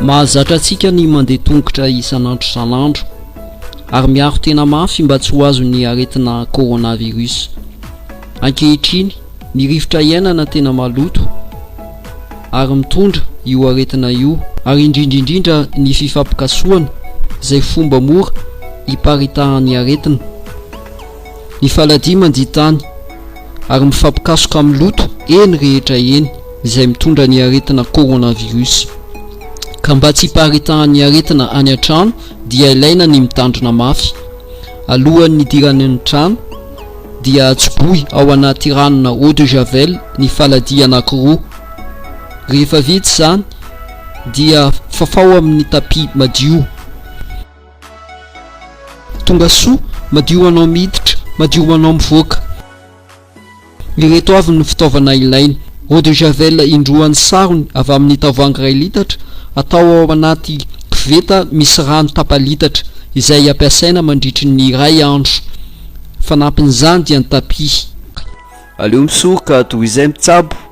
Mahazatra antsika ny mandeha tongotra isan'andro isan'andro ary miaro tena mafy mba tsy ho azon'ny aretina coronavirus. Ankehitriny, ny rivotra iainana tena maloto ary mitondra io aretina io ary indrindra indrindra ny fifampikasohana izay fomba mora iparitahan'ny aretina. Ny faladia mandia tany ary mifampikasoka amin'ny loto eny rehetra eny izay mitondra ny aretina coronavirus. Ka mba tsy hiparitahan'ny aretina any an-trano dia ilaina ny mitandrina mafy. Alohan'ny hidirana ny trano dia atsobohy ao anaty ranona eau de javel ny faladia anankiroa. Rehefa vita izany dia fafao amin'ny tapis madio. Tonga soa, madio anao miditra, madio anao mivoaka. Ireto avy ny fitaovana ilaina, Eau de javel indroan'ny sarony avy amin'ny tavoahangy iray litatra, atao ao anaty koveta misy rano tapa-litatra izay ampiasaina mandritry ny iray andro. Fanampin'izany dia ny tapis. Aleo misoroka toy izay mitsabo.